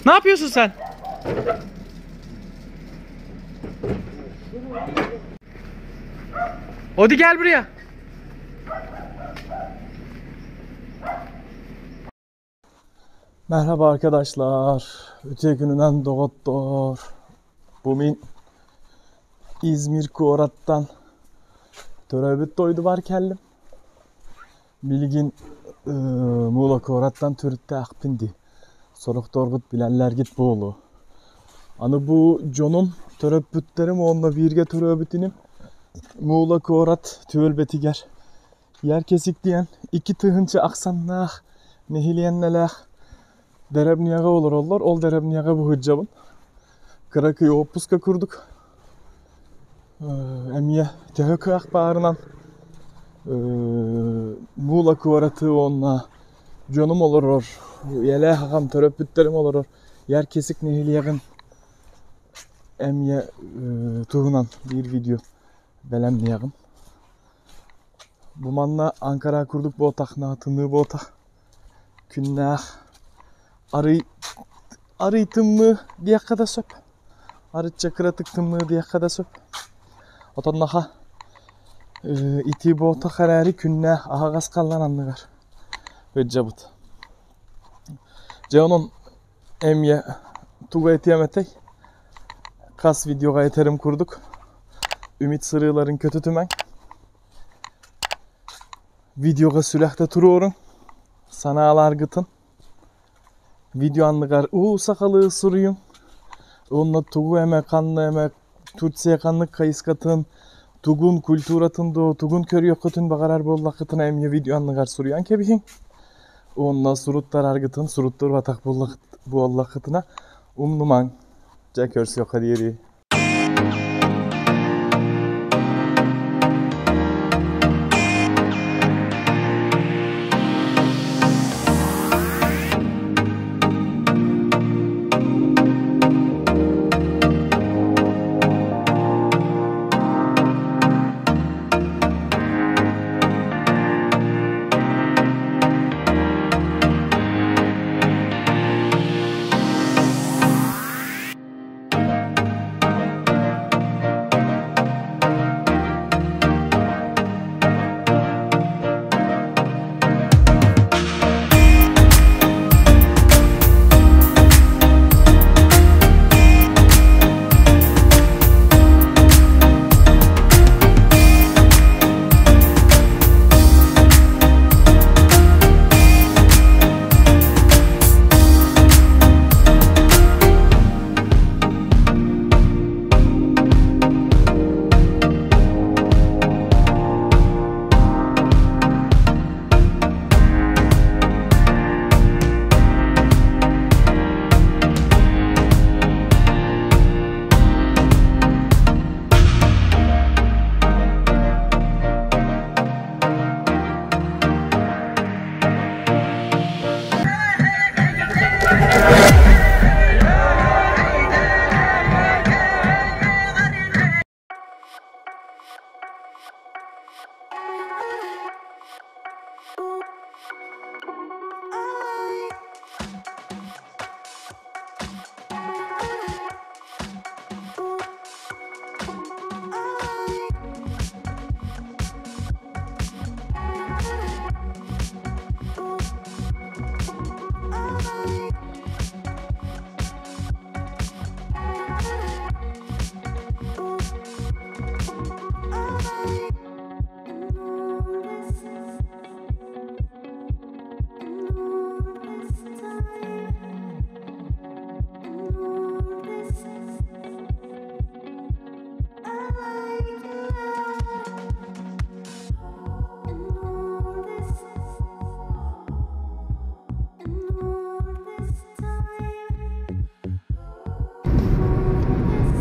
Ne yapıyorsun sen? Odi gel buraya. Merhaba arkadaşlar. Öte gününden doktor. Bu min İzmir Kuorat'tan төрөөбүт дойдубар кэллим. Билигин Muğla куораттан төрүттээхпин дии. Сорохторгут билэллэргит буолуо. Аны бу дьонум төрөппүттэрим уонна бииргэ төрөөбүт иним Muğla куорат түөлбэтигэр Yer Kesik диэн 2000 ахсаннаах нэһилиэннэлээх дэрэбниэҕэ олороллор. Ол дэрэбниэҕэ бу сылдьабын. Кыракый уоппуска курдук. Эмиэ төһө кыах баарынан Муула куораты уонна дьонум олорор, ийэлээх аҕам, төрөппүттэрим олорор Yer Kesik нэһилиэгин эмиэ туһунан биир видео бэлэмниэҕим. Бу манна Анкара курдук буотах, тымныы буотах, күннээх, арый арый тымныы диэххэ да сөп. Арычча кыратык тымныы диэххэ да сөп. Отонноха итии буотах эрээри күннээх аһаҕас халлаан анныгар ыдьабыт. Дьэ онон эмиэ тугу этиэм этэй? Хас видеоҕа этэрим курдук Үмит сырыыларын көтүтүмэҥ. Видеоҕа сүрэхтэ туруоруҥ, санааларгытын. Видео анныгар уу сахалыы суруйуҥ. Уонна тугу эмэ, ханна эмэ Турция ханнык хайысхатын, тугун, культуратын дуо, тугун көрүөххүтүн баҕарар буоллаххытына эмиэ видео анныгар суруйан кэбиһиҥ. Уонна суруттараргытын суруттарбатах буоллаххытына умнумаҥ. Дьэ көрсүөххэ диэри.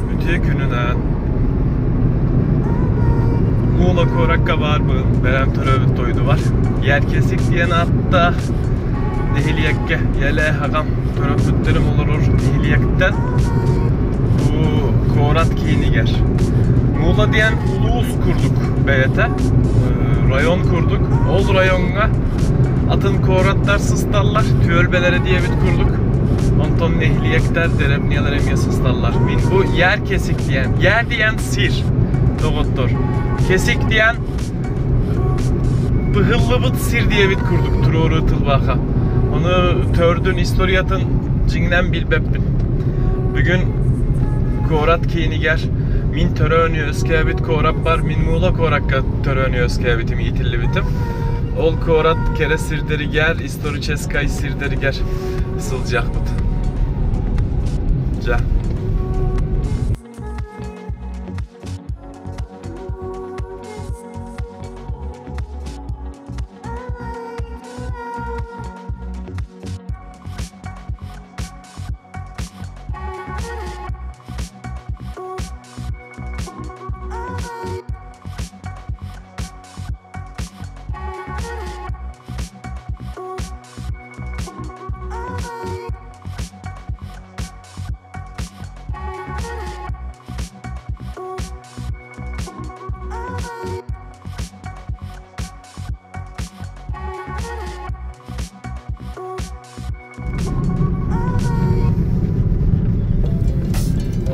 Үтүө күнүнэн Muğla куоракка баарбын, бэлэм төрөөбүт дойдубар. Yer Kesik диэн ааттаах нэһилиэккэ ийэлээх аҕам төрөппүттэрим олорор нэһилиэктэн бу куорат киинигэр. Мула диэн улуус курдук бэйэтэ, район курдук. Ол райоҥҥа атын куораттар сысталлар, түөлбэлэрэ диэбит курдук. Онтон нэһилиэктэр, дэриэбинэлэр эмиэ сысталлар. Мин бу Йэр Кесик диэн, Йэр диэн сир, доҕоттор. Кесик диэн быһыллыбыт сир диэбит курдук туруору тылбааха. Ону төрдүн, историятын дьиҥинэн билбэппин. Бүгүн куорат киинигэр мин төрөөн үөскээбит куораппар, мин Муула куоракка төрөөн үөскээбитим, иитиллибитим. Ол куорат кэрэ сирдэригэр, историческай сирдэригэр сылдьыахпыт. Дьэ.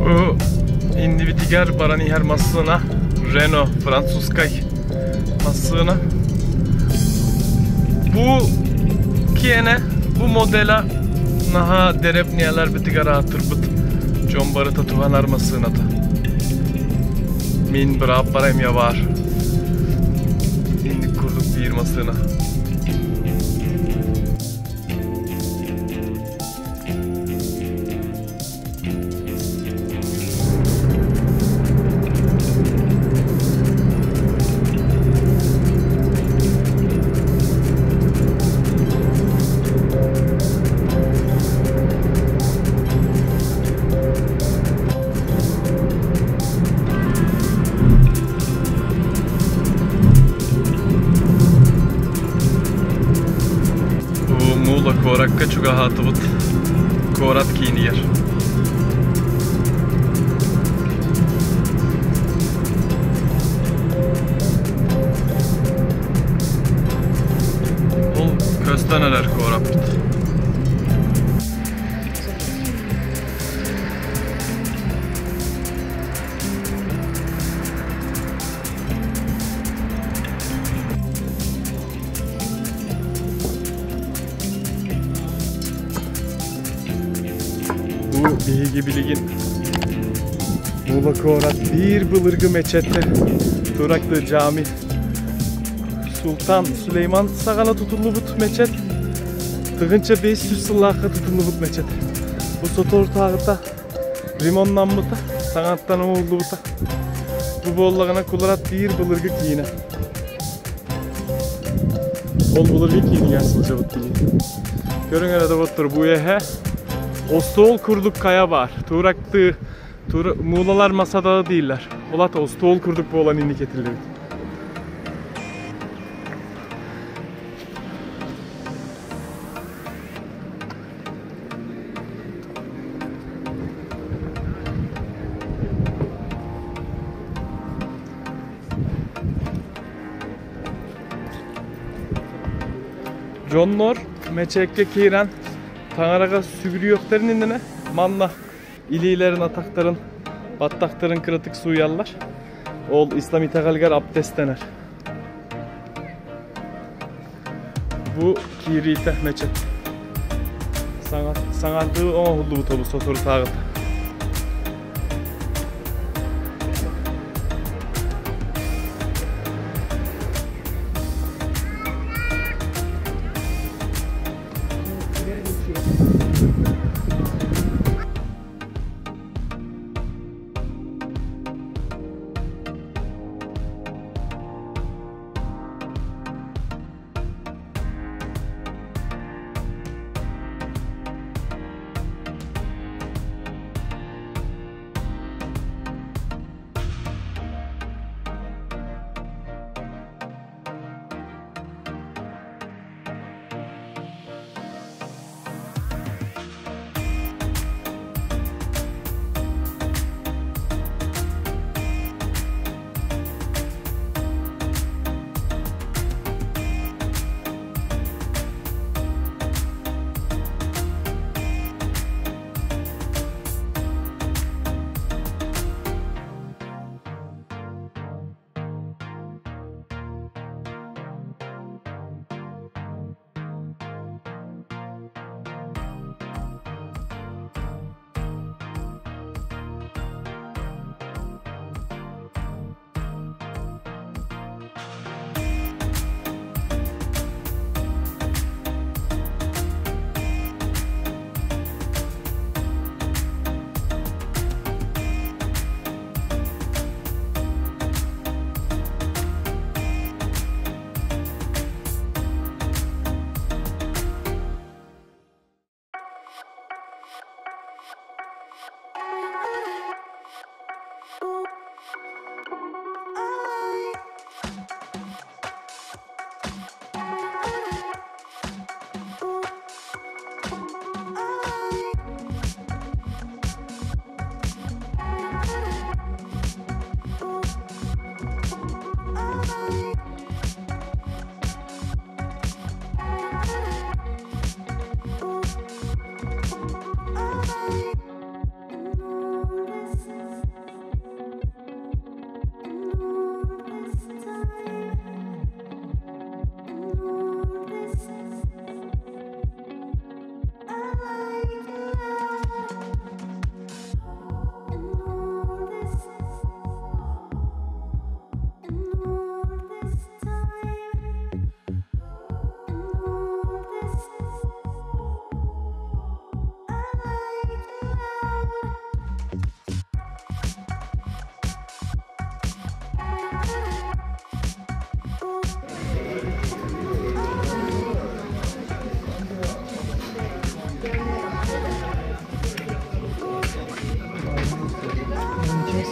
Бу иннибитигэр баран иһэр массыына Рено французскай массыына. Бу киэнэ, бу модела наһаа дэрэбниэлэрбитигэр аатырбыт дьон барыта туһанар массыыната. Мин бырааппар эмиэ баар. Инник курдук биир массыына. Муула куоракка чугаһаатыбыт. Куорат киинигэр. Ол көстөн эрэр куораппыт. Бу биһиги билигин Мула куорат биир былыргы мечетте Туракты Джами Султан Сулейман саҕана тутуллубут мечет. Тыгынча 500 сыллаахха тутуллубут мечет. Бу соторутааҕыта ремоннаммыта, саҥаттан оҥоһуллубута. Бу буоллаҕына куларат биир былыргы киинэ. Ол былыргы киинигэр сылдьабыт билигин. Көрүҥ эрэ доҕоттор, бу эһэ остуол курдук хайа баар. Турактыы, муулалар масадалы дииллэр. Ол ата остуол курдук буолан инник этиллибит. Дьоннор мечекке киирэн таҥараҕа сүгүрүйүөхтэрин иннинэ манна илиилэрин, атахтарын, баттахтарын кыратык сууйаллар. Ол ислам итэҕэлигэр абдестэнэр. Бу киириитэ мечет. Саҥардыы оҥоһуллубут олус соторутааҕыта.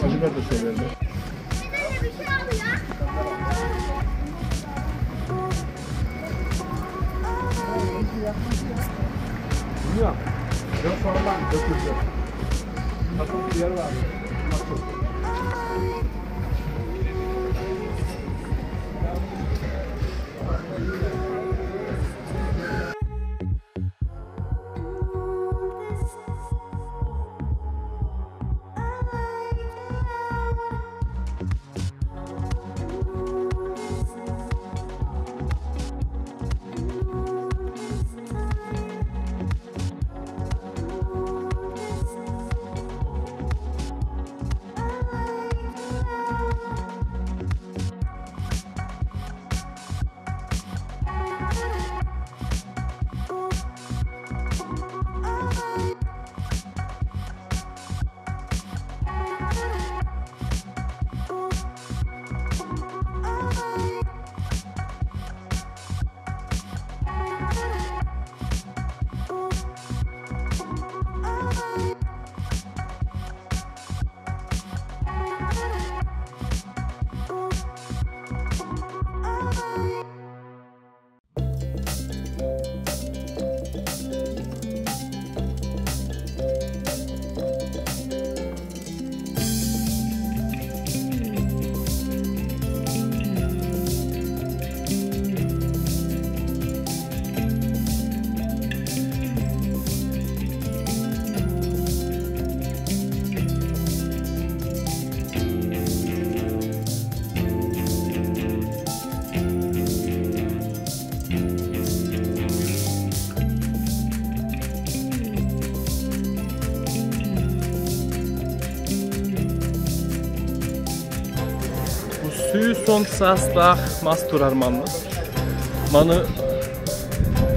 Acılar da severler. Bilmiyorum. Yok sonradan döküldü. Nasıl bir yer var. Nasıl? Бу 110 саастаах мас турар манна. Маны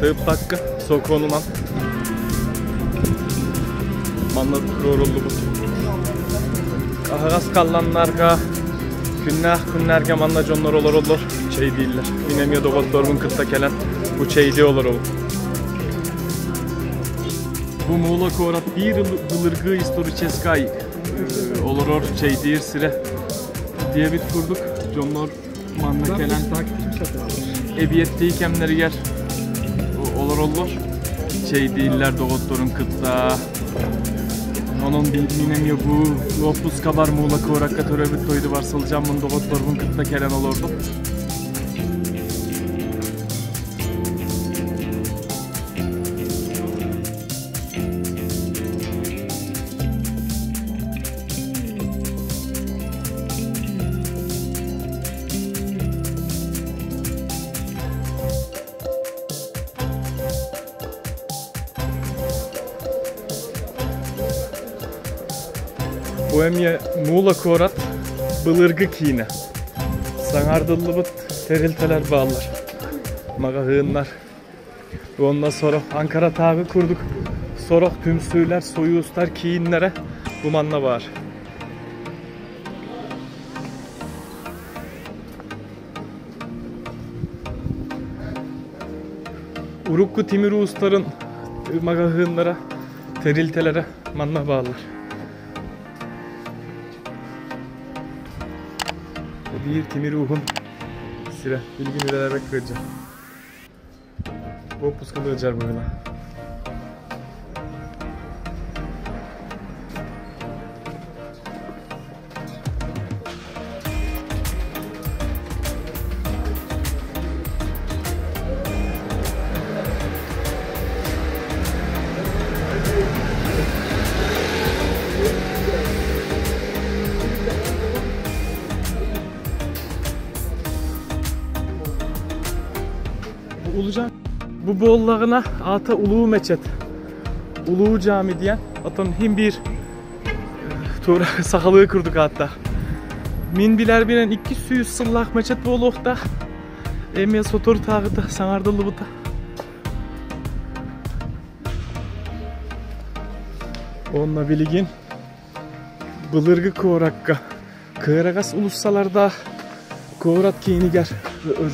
тыыппакка сокуонунан манна туруоруллубут. Аһаҕас халланнарга күннээх күннэргэ манна дьоннор олороллор, чэйдииллэр. Мин эмиэ доҕотторбун кытта кэлэн бу чэйдии олоробун. Бу Муула куорат биир былыргы историческай олорор чэйдиир сирэ диэбит курдук дьоннор манна кэлэн эбиэттии кэмнэригэр олороллор чэйдииллэр доҕотторун кытта онон мин эмиэ бу уоппускабар Муула куоракка төрөөбүт дойдубар сылдьаммын доҕотторбун кытта кэлэн олордум. Бу эмиэ Муула куорат былыргы киинэ. Саҥардыллыбыт тэрилтэлэр бааллар. Маҕаһыыннар. Уонна сорох Анкаратааҕы курдук сорох түмсүүлэр, сойуустар кииннэрэ бу манна баар. Урукку тимир уустарын маҕаһыыннара, тэрилтэлэрэ манна бааллар. Биир тимир ууһун сирэ билигин үлэлээбэт кыадьа. Уоппуска быадьар быһыылаах. Улуcan бу буоллаҕына аата Улуу Мечет. Улуу Cami диэн. Оттон хин биир туора сахалыы курдук ааттаах. Мин билэрбинэн 200 сыллаах мечет буолуохтаах. Эмиэ соторутааҕыта саҥардыллыбыта. Онно билигин былыргы куоракка кыараҕас улуссалардаах куорат киинигэр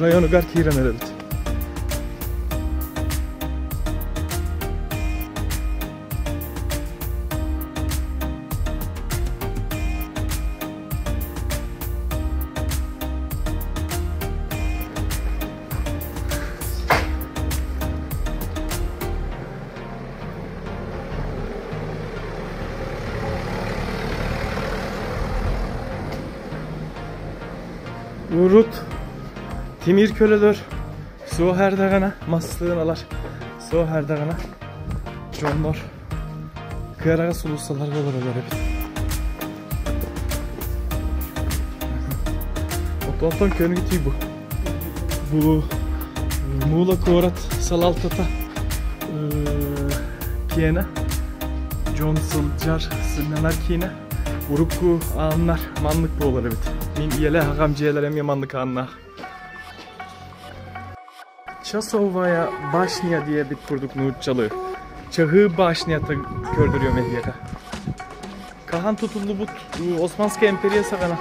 районугар киирэн эрэбит. Урут тимир көлөлөр суох эрдэҕинэ массыыналар суох эрдэҕинэ дьоннор кыараҕас сулууссаларга олороллор эбит. Оттон көнүгүтүй бу. Бу Мула куорат салалтата киэнэ дьон сылдьар, сынньанар киинэ. Урукку ааннар маннык буолар эбит. Мин ийэлээх аҕам дьиэлэрэ эмиэ маннык ааннаах. Часовая башня диэбит курдук нууччалыы. Чаһыы башнята көрдөрүөм эһиэхэ. Хаһан тутуллубут Османская империя саҕана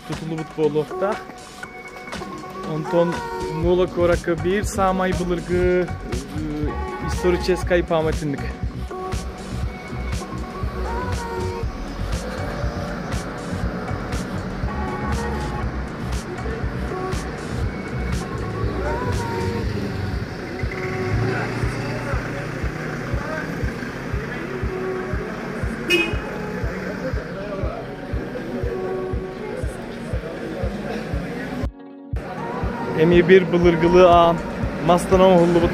тутуллубут буолуохтаах. Онтон Мула куоракка биир саамай былыргы историческай памятник. Эмиэ биир былыргылыы аан мастан оҥоһуллубут.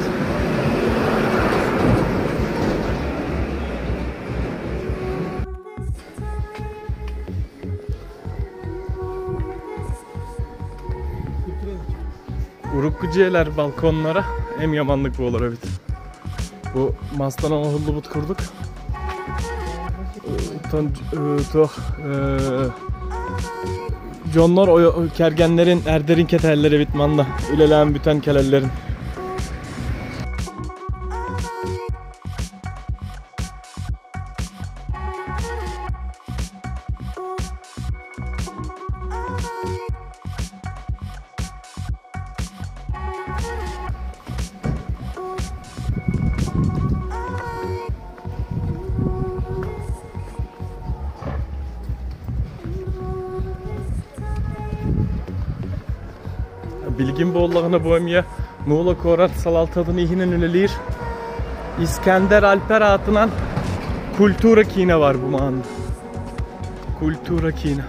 Урукку дьиэлэр балконнара эмиэ маннык буолар эбит. Бу мастан оҥоһуллубут курдук. Туох дьоннор кэргэннэрин, эрдэрин кэтэллэр эбит манна үлэлээн бүтэн кэлэллэрин. Билигин буоллаҕына бу эмиэ Мула куорат салалтатын иһинэн үлэлиир Искандер Альпер аатынан культура киинэ бар бу маҕан. Культура киинэ.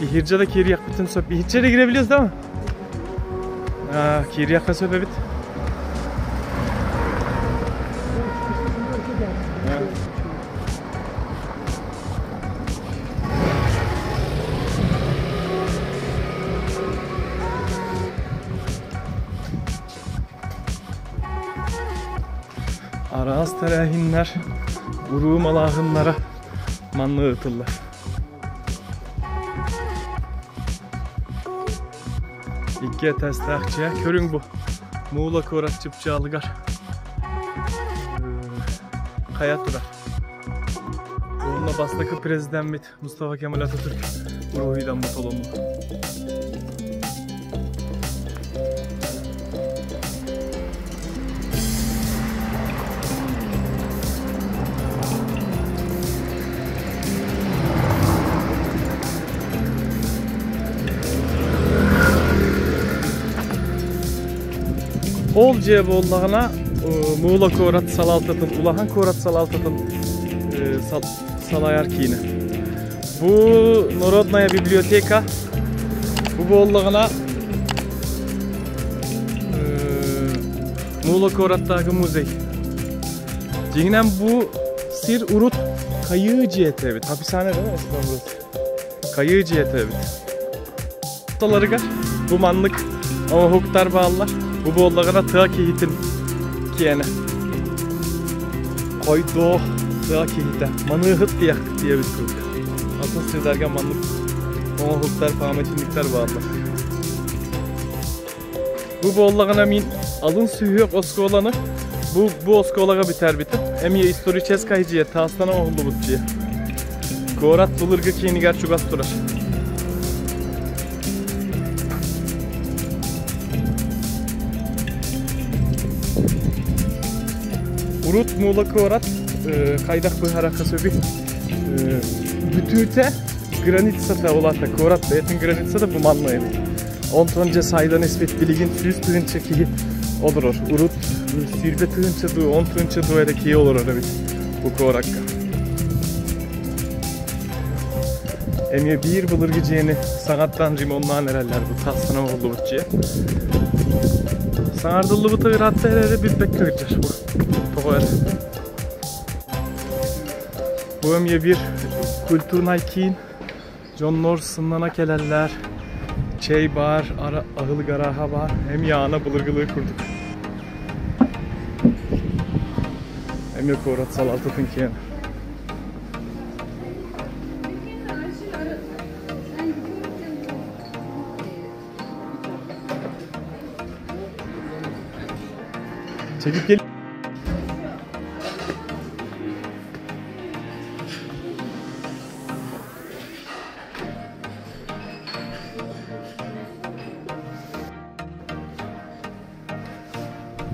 Иһирдьэ да киириэхпитин сөп. Иһирдьэ да киирэбилиэс да? Киириэххэ сөп эбит. Араас тэрээһиннэр, уруу малааһыннара манна ыытыллар. Икки этээстээх дьиэ. Көрүҥ бу Муула куорат чыпчаалыгар хайа турар. Уонна бастакы президеммит Мустафа Кемаль Ататүрк уруһуйдаммыт олонно. Ол дьиэ буоллаҕына Муула куорат салалтатын, улахан куорат салалтатын салайар киинэ. Бу Народная библиотека. Бу буоллаҕына Муула куораттааҕы музей. Дьиҥинэн бу сир урут хайыы дьиэтэ эбит. Хаписаана değil mi eskiden Хайыы дьиэтэ эбит. Ортолоругар бу маннык оҥоһуктар бааллар. Бу буоллаҕына тыа киһитин киэнэ. Хойдуох тыа киһитэ. Маныыһыт диэх диэбит курдук. Атын сирдэргэ маннык оҥоһуктар, памятниктар бааллар. Бу буоллаҕына мин алын сүһүөх оскуоланы бу, бу оскуолаҕа бүтэрбитим. Эмиэ историческай дьиэ, таастан оҥоһуллубут дьиэ. Куорат былыргы киинигэр чугас турар. Урут Мула куорат хайдах быһаарарга сөбүй? Бүтүүтэ границата улаата куорат бэйэтин границата бу манна эбит. Онтон дьэ сайдан испит билигин 100 тыһыынча киһи олорор. Урут сүүрбэ тыһыынча дуу, 10 тыһыынча дуу эрэ киһи олорор эбит бу куоракка. Эмиэ биир былыргы дьиэни саҥаттан ремоннаан эрэллэр бу тахсан оҥоһуллубут дьиэ. Саҥардыллыбыта ыраатта эрээри билбэккэ сылдьар бу. Тоҕо эрэ. Бу эмиэ биир культурнай киин. Дьоннор сыннана кэлэллэр, чэй баар, аһылык арааһа баар, эмиэ аана былыргылыы курдук. Эмиэ куорат салалтатын киэн. Çekip gel.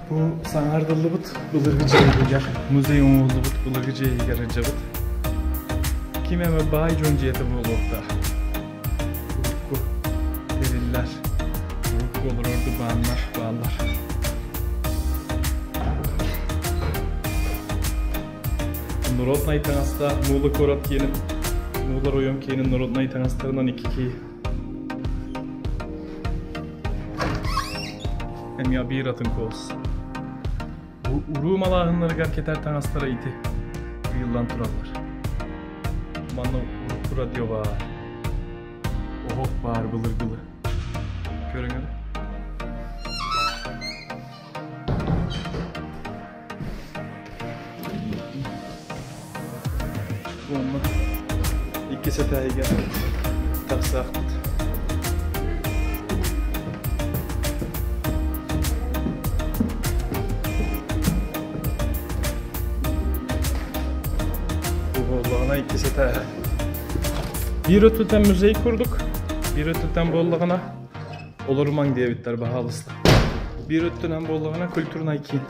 Бу саҥардыллыбыт былыргы дьиэ иһигэр, музей оҥоһуллубут былыргы дьиэ иһигэр сылдьабыт. Ким эмэ баай дьон дьиэтэ буолуохтаах. Урукку тэриллэр, урукку олорор дыбааннар бааллар. Народнай таҥастаах Муула куорат киэнин, Муула оройуон киэнин народнай таҥастарынан икки киһи. Эмиэ биир атын куолас. Бу уруу малааһыннарыгар кэтэр таҥастара ити ыйыллан тураллар. Манна урукку радио баар. Оһох баар былыргылы. Көрүҥ эрэ. Уонна иккис этээһигэр тахсаахпыт. Бу буоллаҕына иккис этээһэ. Биир өттүттэн музей курдук, биир өттүттэн буоллаҕына Олорумаҥ диэбиттэр баһаалыста. Биир өттүнэн буоллаҕына культурнай киин.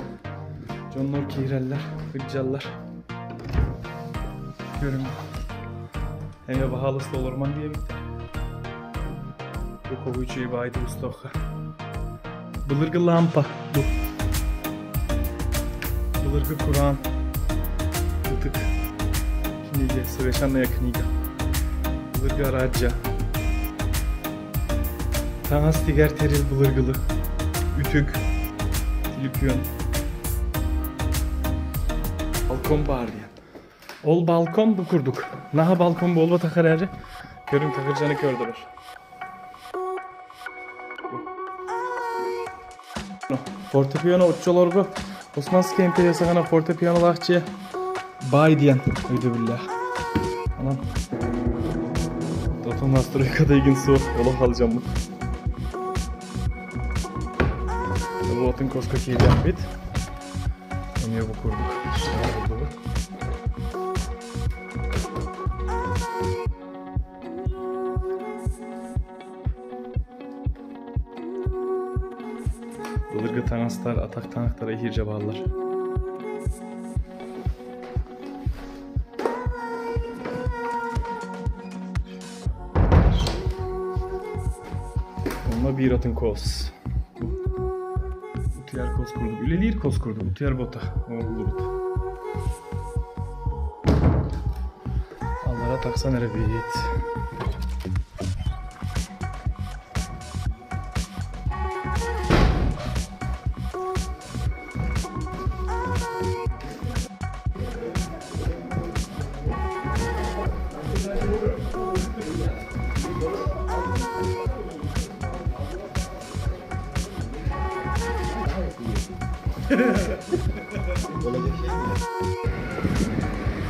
Дьоннор киирэллэр, сылдьаллар. Көрүҥ. Эмиэ баһаалыста олорумаҥ диэбиттэр. Бу кобуйчуй баайды устуохха. Былыргы лампа бу. Былыргы Куран. Ытык книга, совершенная книга. Былыргы Раджа. Таҥас тигэр тэрил былыргылык, үтүк, түлүпүөн. Балкон баар диэн. Ол балкон бу курдук. Наһаа балкон буолбатах эрээри, көрүҥ таһырдьаны көрдөрөр. Фортепиано оччолорго Османскай империя саҕана фортепианолаах дьиэ баай диэн өйдөбүллээх. Онон Тотон настройкада игин суох олох алдьаммыт. Уотун коско киирдэхпит. Эмиэ бу курдук буллубут. Былыргы таҥастар, атах таҥахтара иһирдьэ бааллар. Онно биир атын кос. Утуйар. Кос курдук үлэлиир кос курдук утуйар буотах оҥоһуллубут. Аллара тахсан эрэбит.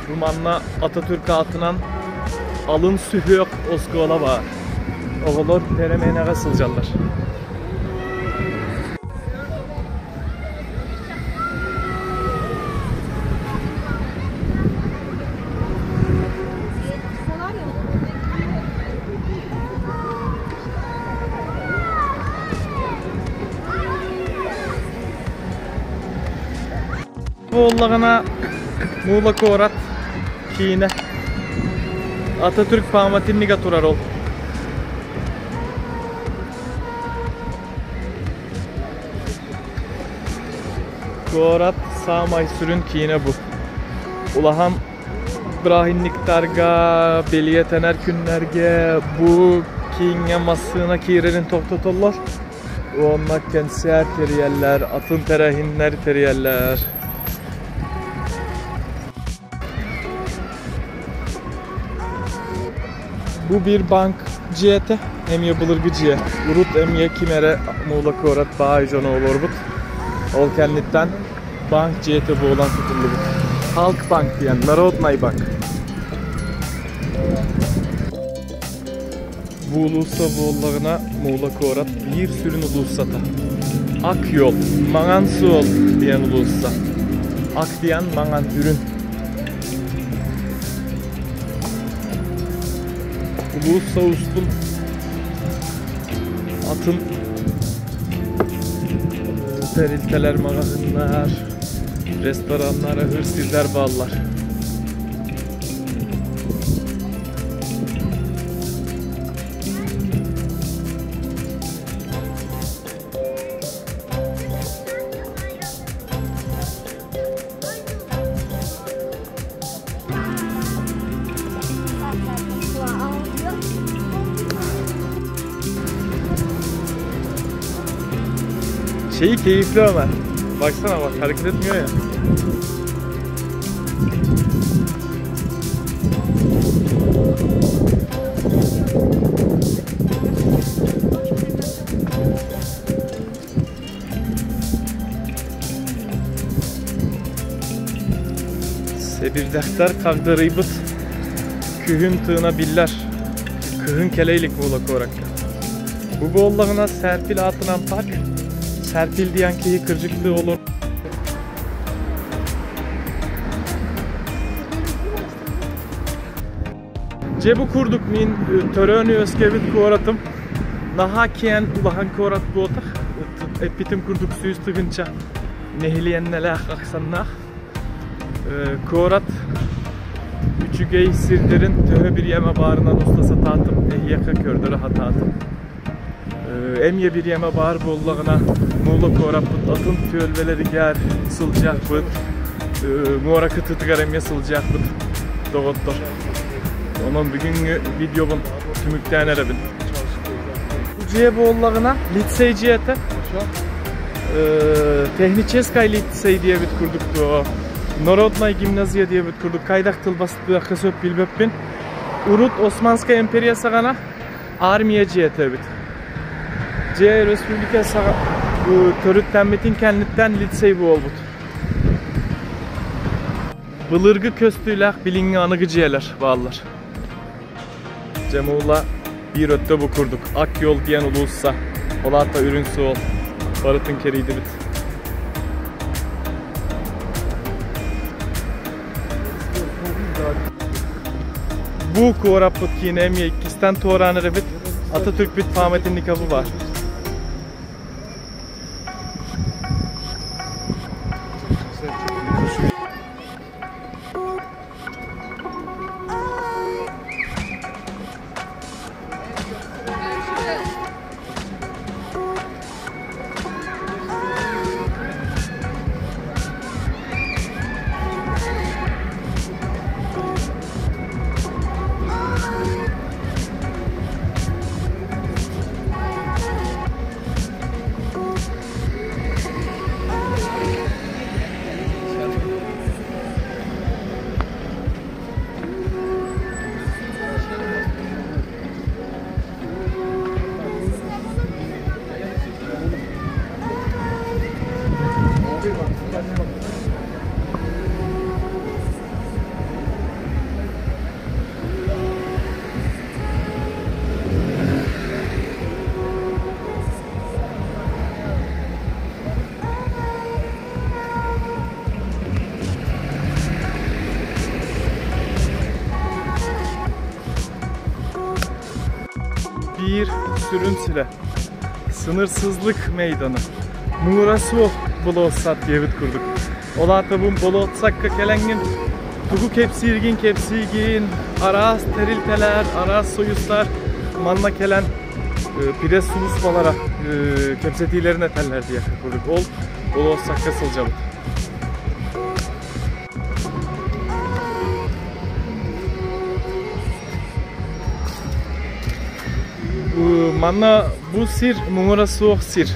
Бу манна Ататүрк аатынан алын сүһүөх оскуола баар. Оҕолор бэрэмиэнэҕэ сылдьаллар. Буоллаҕына Мула куорат киинэ Ататүрк пааматынньыга турар ол. Куорат саамай сүрүн киинэ бу. Улахан бырааһынньыктарга, бэлиэтэнэр күннэргэ бу кииҥҥэ массыына киирэрин тохтотоллор. Уонна кэнсиэр тэрийэллэр, атын тэрээһиннэр тэрийэллэр. Бу биир банк дьиэтэ, эмиэ былыргы дьиэ. Урут эмиэ ким эрэ Муула куорат баай дьоно олорбут. Ол кэнниттэн банк дьиэтэ буолан тутуллубут. Халк банк диэн, Народный банк. Бу улууса буоллаҕына Муула куорат биир сүрүн улууссата. Ак Йол, Маҥан суол диэн улуусса. Ак диэн маҥан үрүн. Улуусса устун атын тэрилтэлэр, маҕаһыыннар, рестораннар, ыһыр сирдэр бааллар. Şeyi keyifli Ömer. Baksana bak hareket etmiyor ya. Сэбирдэхтэр хагдарыйбыт күһүн тыына биллэр. Кыһын кэлэ илик буола куоракка. Бу буоллаҕына Сэрпил аатынан парк. Сэрпил диэн киһи кырдьыктыы олор. Дьэ бу курдук мин төрөөн үөскээбит куоратым наһаа киэҥ улахан куорат буолтах. Эппитим курдук 100 тыһыынча нэһилиэнньэлээх ахсаннаах. Куорат үчүгэй сирдэрин төһө бириэмэ баарынан уста сатаатым, эһиэхэ көрдөрө сатаатым. Эмиэ бириэмэ баар буоллаҕына Мула куораппыт атын түөлбэлэригэр сылдьыахпыт, муора кытыытыгар эмиэ сылдьыахпыт, доҕоттор. Онон бүгүҥҥү видеобун түмүктээн эрэбин. Дьиэ буоллаҕына лицей дьиэтэ. Техническай лицей диэбит курдук дуо, Народная гимназия диэбит курдук хайдах тылбастыахха сөп билбэппин. Урут Османская империя саҕана армия дьиэтэ эбит. Дьиэ республика саҕа төрүттэммитин кэнниттэн лицей буолбут. Былыргы көстүүлээх билиҥҥи аныгы дьиэлэр бааллар. Дьэ биир өттө бу курдук Ак Йол диэн улуусса, ол аата үрүҥ суол барытын кэрийдибит. Бу куораппыт киинэ эмиэ иккистэн туораан эрэбит. Ататүркпүт памятника бу бар. биир сүрүн сирэ. Сыныrsızlık meydanı. Муҥура суох болуоссат диэбит курдук. Ол аата бу болуоссакка кэлэҥҥин тугу кэпсииргин кэпсиигин, араас тэрилтэлэр, араас союзтар манна кэлэн пресс-сулууспалара кэпсэтиилэрин этэллэр диэххэ курдук. Ол болуоссакка сылдьабыт. Манна бу сир муҥура суох сир.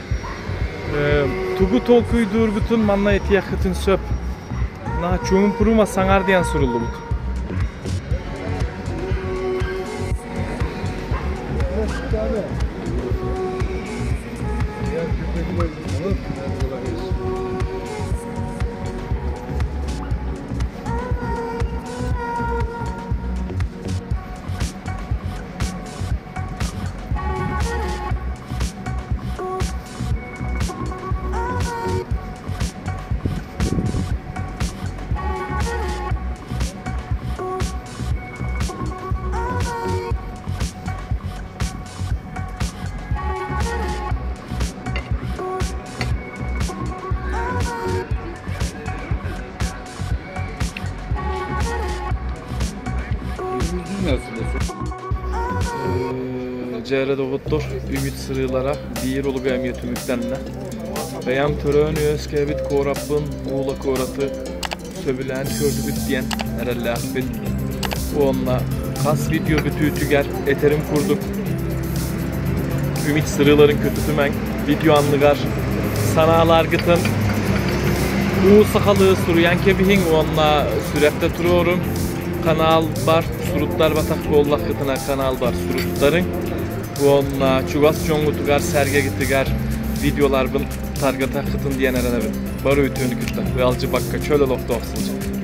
Тугу толкуйдуургутун манна этиэххитин сөп. Наһаа чуумпурума саҥар диэн суруллубут. Дьээрэ доҕоттор, үмит сырыылара биир олуга эмиэ түмүктэннэ. Бэйэм төрөөн үөскээбит куораппын, Уула куораты сөбүлээн көрдүгүт диэн эрэллээхпин. Уонна хас видео бүтүүтүгэр этэрим курдук үмит сырыыларын көтүтүмэҥ, видео анныгар санааларгытын уу сахалыы суруйан кэбиһиҥ уонна сүрэхтэ туруоруҥ. Канал бар, суруттар батах буоллаххытына канал бар суруттарыҥ. Уонна чугас дьоҥҥутугар, сэргэгитигэр видеоларбын таргатаххытын диэн эрэнэбин. Бары үтүөнү кытта ыалдьыбакка чөл олохтоох сылдьыҥ.